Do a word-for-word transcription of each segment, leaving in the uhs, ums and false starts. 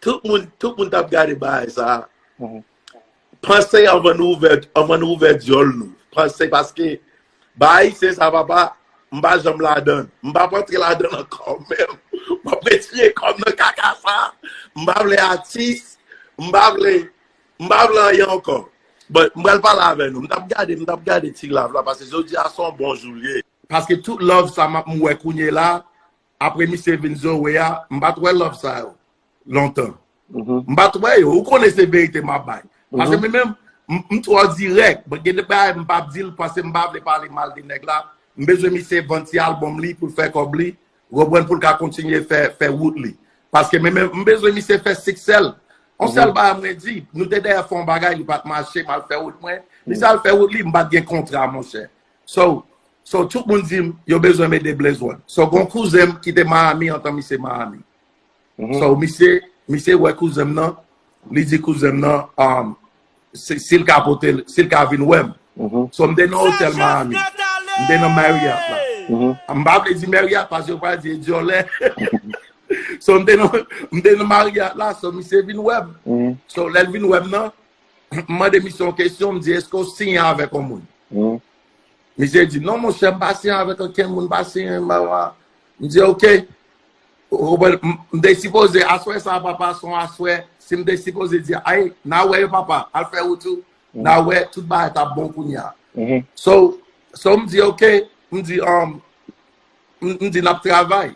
Tout moun, tout moun t ap gade bagay sa. Panse anvan nou ouvè, anvan nou ouvè dyòl nou. Panse, paske bagay se sa, papa, m pa janm ladann. M p ap antre ladann ankò menm. M ap retire kò m nan kaka sa. M pa vle atis. M pa vle, m pa vle anyen ankò. Bon, m pral pale avè nou. M t ap gade, m t ap gade ti love la, paske jodi a se yon bon jou l ye. Paske tout love sa m ap, m wè kounye la, apre misye vin Zoe a, m pa t wè love sa yo lontan. M pa t wè yo. Ou konnen se verite m ap bay. Paske mwen menm, m, m twò dirèk. Bon, gen de bagay m p ap di l, paske m pa vle pale mal de nèg la. M bezwen misye vann ti album li pou l fè kòb li. Ou konprann, pou l ka kontinye fè, fè wout li. Paske mwen menm, m bezwen misye fè siksè l. Yon sèl bagay mwen di, nou te dèyè fè yon bagay, li pa t mache, m al fè wout mwen. Misye al fè wout li, m pa t gen kontra, monchè. So, so tout moun di m, yo bezwen m ede Blaze One. So, gon kouzen m ki te Miami, antan misye Miami. So, misye, misye wè kouzen m nan, li di kouzen m nan, um, si, si l ka pote l, si l ka vin wè m. So, m te nan otèl Miami. M te nan Marriott la. M pa vle di Marriott, paske yo pral di e dyòlè. So, m te nan, m te nan Marriott la, so, misye vin wè m. So, lè l vin wè m nan, m mande misye yon kesyon, m di, èske w siyen avèk yon moun? Misye di, non, monchè, m pa siyen avèk okenn moun, m pa siyen, m pa, m pa. M di, oke. Ou konprann? M, m te sipoze, aswè sa, papa, se yon aswè, si m te sipoze di, ay, n a wè yo, papa, al fè wout ou, n a wè, tout bagay t ap bon kounye a. So, so, m di, oke, m di, um, m, m di, n ap travay.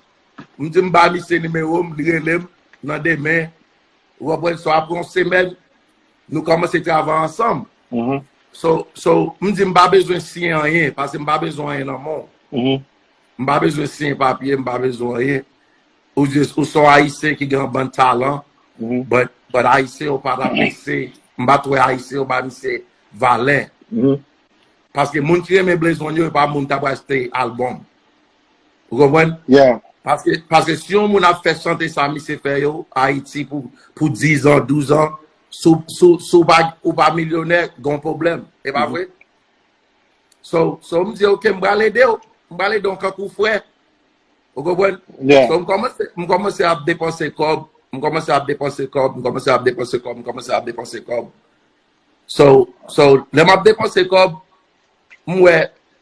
M di, m ba misye nimewo m, li rele m nan demen. Ou konprann? So, apre yon semèn, nou kòmanse travay ansanm. So, so, m di m pa bezwen siyen anyen, paske m pa bezwen anyen nan men w. M pa bezwen siyen papye, m pa bezwen anyen. Ou jis, ou se yon Ayisyen ki gen yon bann talan, but, but Ayisyen yo pa t apresye, m pa t wè Ayisyen yo ba misye valè. Paske moun ki renmen Blaze One yo, e pa moun k ap achte album. Ou konprann? Paske, paske si yon moun ap fè chante sa misye fè yo, Ayiti pou, pou diz an, douz an, si w, si w, si w pa, ou pa milyonè, gon pwoblèm. E pa vre? So, so, m di, oke, m pral ede w. M pral ede w kankou frè. Ou konprann? So, m kòmanse, m kòmanse ap depanse kòb. M kòmanse ap depanse kòb. M kòmanse ap depanse kòb. M kòmanse ap depanse kòb. So, so, lè m ap depanse kòb, m wè,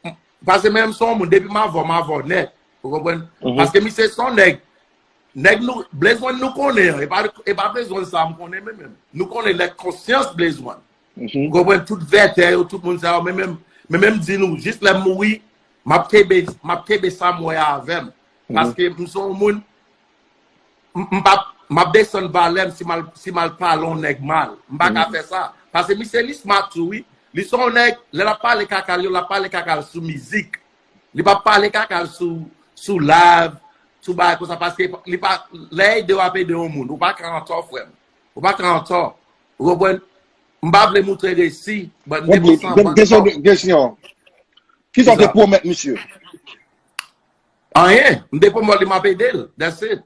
m, paske menm se yon moun, depi m avè w, m avè w nèt. Ou konprann? Paske misye se yon nèg, nèg nou, Blaze One nou konnen an, e pa, e pa Blaze One sa m konnen menm, menm. Nou konnen lè konsyans Blaze One. Ou konprann? Tout vètè yo, tout moun sa yo, men menm, men menm di nou, jis lè m mouri, m ap kenbe, m ap kenbe sa m wè avè m. Paske m se yon moun, m, m p ap, m ap desann valè m si m al, si m al pale yon nèg mal. M pa ka fè sa. Paske misye li smart tou, wi. Li se yon nèg, lè l ap pale kaka l yo, l ap pale kaka l sou mizik. Li p ap pale kaka l sou, sou live, sou bagay konsa, paske li pa, lè ede w ap ede yon moun, ou pa ka antò, frè m. Ou pa ka antò. Ou konprann? M pa vle moutre resi, but m te pran san fwa. Kesyon, kesyon. Kisa w te pwomèt misye? Anyen. M te pwomèt li m ap ede l. That's it.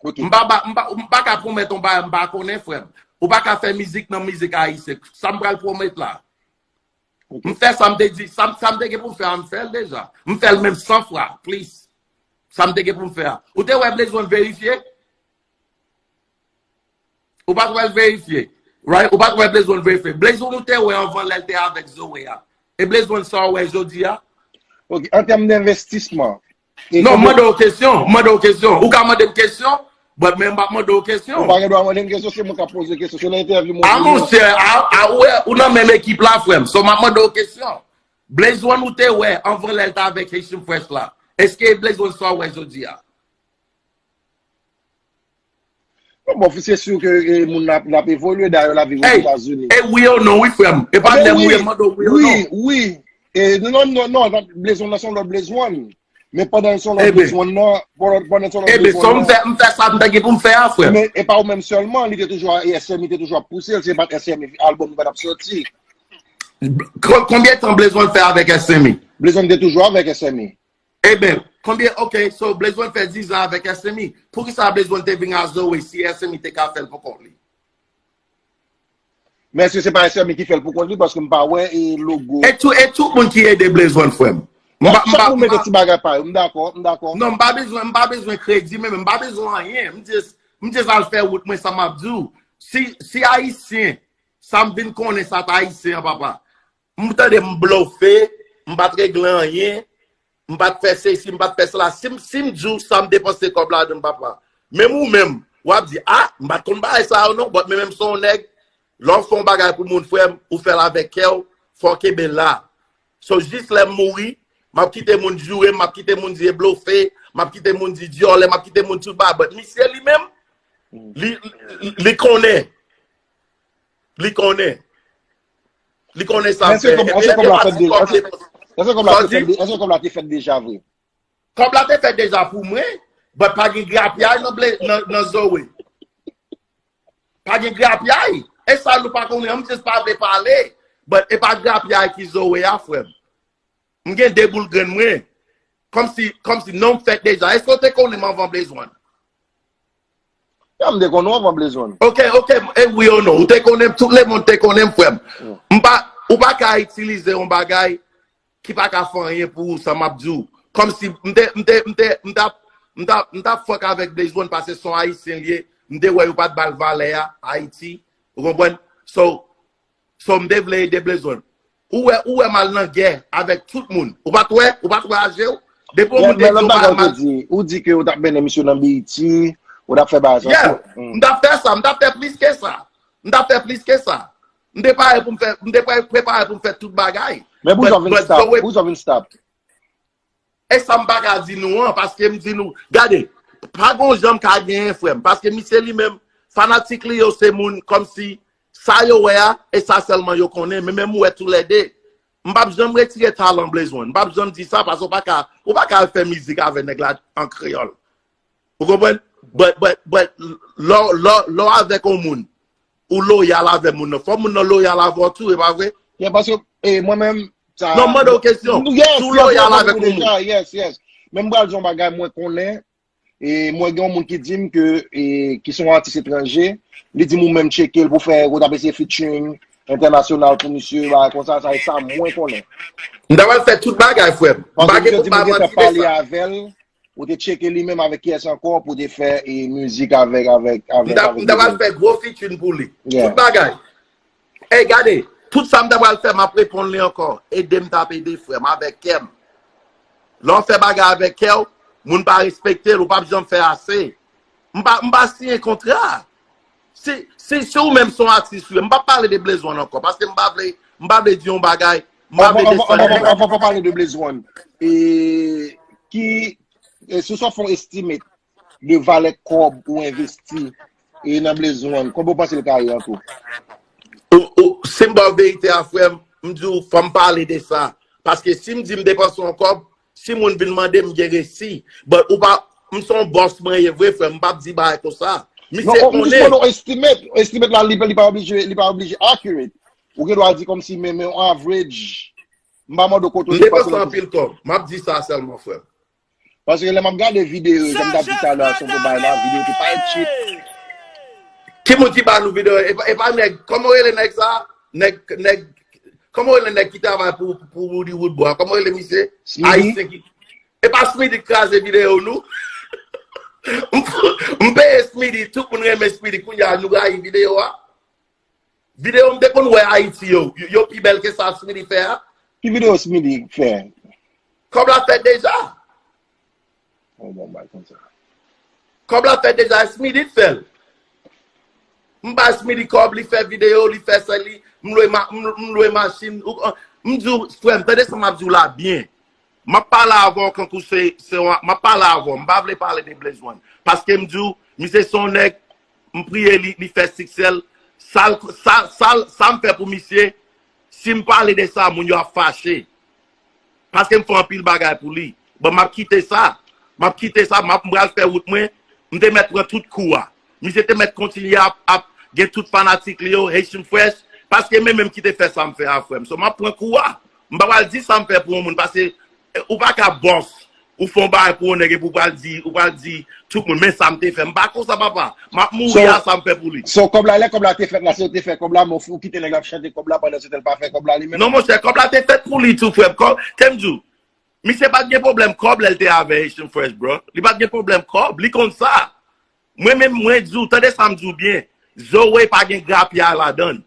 M pa, pa, m pa, m pa ka pwomèt yon bagay m pa konnen, frè m. Ou pa ka fè mizik nan mizik ayisyen. Sa m pral pwomèt la? M fè sa m te di, sa, sa m te gen pou m fè a, m fè l deja. M fè l menm san fwa, plis. Sa m te gen pou m fè a. Ou te wè Blaze One verifye? Ou pa t wè l verifye. Right? Ou pa t wè Blaze One verifye. Blaze One ou te wè anvan lè l te avèk Zoe a. E Blaze One sa w wè jodi a? Ok, an tèm denvestisman. Non, m mande w kesyon, m mande w kesyon. Ou ka mande m kesyon, but men m p ap mande w kesyon. Ou pa gen dwa mande m kesyon, se mwen k ap poze kesyon. Se nan entèvyou mwen. A monchè, a, a, ou wè, ou nan menm ekip la, frè m. So, m ap mande w kesyon. Blaze One ou te wè anvan lè l t avèk Haitian Fresh la. Èske Blaze One sa w wè jodi a? Bon, bon, se si ke e, moun nan ap, l ap evolye, dayè l ap viv Ozetazini. E wi ou non, wi, frè m. E pa lè m wi, m mande w wi ou non. Wi, wi. E, non, non, non, non, Blaze One nan se yon lòt Blaze One. Men pandan l se yon lòt Blaze One nan, pandan, pandan l se yon lòt Blaze One nan. Ebe, so m fè, m fè sa m ta gen pou m fè a, frè m. Men e pa ou menm sèlman, li te toujou, S M I te toujou ap pouse l, se pa t S M I albòm li pa t ap sòti. Konbyen tan Blaze One fè avèk S M I? Blaze One te toujou avèk S M I. Eben, konbyen, ok, so Blaze One fè diz an avèk S M I. Poukisa Blaze One te vin a Zoe si S M I te ka fè l pou kont li? Men èske se pa S M I ki fè l pou kont li, paske m pa wè e logo. E tout, e tout moun ki ede Blaze One, frè m. M pa, m pa, chak moun mete ti bagay pa yo, m dakò, m dakò. Non, m pa bezwen, m pa bezwen kredi, men m pa bezwen anyen. M just, M just al fè wout mwen, sa m ap di w. Si, si Ayisyen, sa m vin konnen sa t Ayisyen an, papa. M tande m blofe, m pa t regle anyen, m pa t fè sesi, m pa t fè sela. Si m, si m di w sa m depanse kòb ladan l, papa. Menm ou menm, w ap di, ah, m pa t konn bagay sa yo non, but men menm se yon nèg, lè w fè yon bagay pou moun, frè m, ou fè l avèk kè w, fò w kenbe la. So, jis lè m mouri, m ap kite moun joure m, m ap kite moun di e blofe, m ap kite moun di dyòlè, m ap kite moun tout bagay. But misye li menm, li, li, li konnen. Li konnen. Li konnen sa l fè. Epi lè m te pati kòb depanse. Èske kòb la te fèt de-, èske kòb la te fèt deja vre? Kòb la te fèt deja pou mwen, but pa gen grapyay nan, nan, nan Zoe. Pa gen grapyay. E sa nou pa konnen, m just pa vle pale. But e pa grapyay ki Zoe a, frè m. M gen de boul grenn mwen. Kòmsi, kòmsi non m fèt deja. Èske w te konnen m anvan Blaze One? Ya, m te konnen w anvan Blaze One. Ok, ok, e wi ou non. Ou te konnen m, tout lemonn te konnen m, frè m. M pa, ou pa ka itilize yon bagay ki pa ka fè anyen pou ou, sa m ap di w. Kòmsi m te, m te, m te, m t ap, m t ap, m t ap fuck avèk Blaze One paske se yon Ayisyen l ye. M te wè yo pa t ba l valè a, Ayiti. Ou konprann? So, so m te vle ede Blaze One. Ou wè, ou wè m al nan gè avèk tout moun. Ou pa t wè, ou pa t wè aje w. Depi yon moun te di w m al, ou di ke ou t ap mennen misye nan B E T, ou t ap fè bagay sa. Yeah. M t ap fè sa, m t ap fè plis ke sa. M t ap fè plis ke sa. M te pare pou m fè, m te pre-, prepare pou m fè tout bagay. Men pou sa w vin stop, pou sa w vin stop. E sa m pa ka di nou an, paske m di nou, gade, pa gon jan m ka genyen, frè m, paske misye li menm, fanatik li yo se moun kòmsi sa yo wè a, e sa sèlman yo konnen, men menm ou wè toulède, m p ap janm retire talan Blaze One, m p ap janm di sa, paske ou pa ka, ou pa ka al fè mizik avè nèg la an kreyòl. Ou konprann? But, but, but, lè, lè, lè w avèk yon moun, ou loyal avè moun nan. Fò moun nan loyal avè w tou, e pa vre? Yeah, paske, eh, mwen menm, sa... Non, m mande w kesyon. Si w loyal avèk yon moun. Yes, yes. Men m pral di yon bagay mwen konnen, e mwen gen yon moun ki di m ke, e, ki se yon atis etranje, li di m ou menm tcheke l pou fè, ou t ap eseye featuring entènasyonal pou misye, bagay konsa, sa e sa mwen konnen. M ta pral fè tout bagay, frè m. M pa gen pou m pa manti de sa. Ou te tcheke li menm avèk kiyès ankò pou te fè, e, mizik avèk, avèk, avèk, avèk Blaze One. M ta pral fè gwo featuring pou li. Yeah. Tout bagay. Ey, gade, tout sa m ta pral fè, m ap reponn li ankò. Ede m t ap ede frè m avèk kè m. Lè w fè bagay avèk kè w, moun pa respekte l, ou p ap janm fè ase. M pa, m pa siyen kontra. Si, si, si ou menm se yon atis, wi, m p ap pale de Blaze One ankò, paske m pa vle, m pa vle di yon bagay, m pa vle desann moun. Anvan, anvan, anvan, anvan, anvan pale de Blaze One, e, ki, e, si w sot fè yon estimate de valè kòb ou envesti, e, nan Blaze One, konbyen w panse l ka ye an tou? Ou, ou, si m ba w verite a, frè m, m di w, fò m pale de sa. Paske si m di m depanse yon kòb, si moun vin mande m, m gen resi. But ou pa, m se yon bòs mwen ye vre, frè m, m p ap di bagay konsa. Misye konnen. Non, m jis mande w estimate. Estimate la, li, li pa oblije, li pa oblije accurate. Ou gen dwa di kòmsi, men, men yon average. M pa mande w kote w te pase nan tout. M depanse anpil kòb. M ap di sa sèlman, frè m. Paske lè m ap gade videyo, jan m t ap di talè a, se yon bagay la, videyo te parèt cheap. Ki moun ki ba nou videyo? E pa, e pa nèg, kòman w rele nèg sa? Nèg, nèg, kòman w rele nèg ki travay pou, pou Roody Woodboy? Kòman w rele misye? Smitty. Ayisyen ki, e pa Smitty k kraze videyo nou? M, m peye Smitty, tout moun renmen Smitty, kounye a nou rayi videyo a. Videyo m te konn wè Ayiti yo, yo, yo pi bèl ke sa Smitty fè a. Ki videyo Smitty fè? Kòb la fèt deja. Oh, bon, bay konsa. Kòb la fèt deja, Smitty t fè l. M bay Smitty kòb, li fè videyo, li fè sèl li, m lwe ma-, m, m lwe machin. Ou, m di w, frè m, tande sa m ap di w la byen. M ap pale avè w kankou se, se yon, m ap pale avè w. M pa vle pale de Blaze One. Paske m di w, misye se yon nèg, m priye li, li fè siksè l. Sa l, sa, sa l, sa m fè pou misye, si m pale de sa, moun yo ap fache. Paske m fè anpil bagay pou li. Bon, m ap kite sa. M ap kite sa, m ap, m pral fè wout mwen. M te mèt pran tout kou a. Misye te mèt kontinye ap, ap gen tout fanatik li yo, Haitian Fresh, paske men menm ki te fè sa m fè a, frè m. So, m ap pran kou a. M pa pral di sa m fè pou yon moun, paske, eh, ou pa ka bòs, ou fè yon bagay pou yon nèg epi ou pral di, ou pral di tout moun, men sa m te fè. M pa konsa, papa. M ap mouri a sa m fè pou li. So, kòb la, lè kòb la te fèt la, se ou te fè kòb la, men ou kite nèg la ap chante kòb la pandan se tan l pa fè kòb la li menm? Non, monchè, kòb la te fèt pou li tou, frè m. Kòb, te m di w, misye pa t gen pwoblèm kòb lè l te avè Haitian Fresh, bro. Li pa t gen pwoblèm kòb, li konn sa. Mwen menm, mwen di w, tande sa m di w byen. Zoe pa gen grapya ladan l.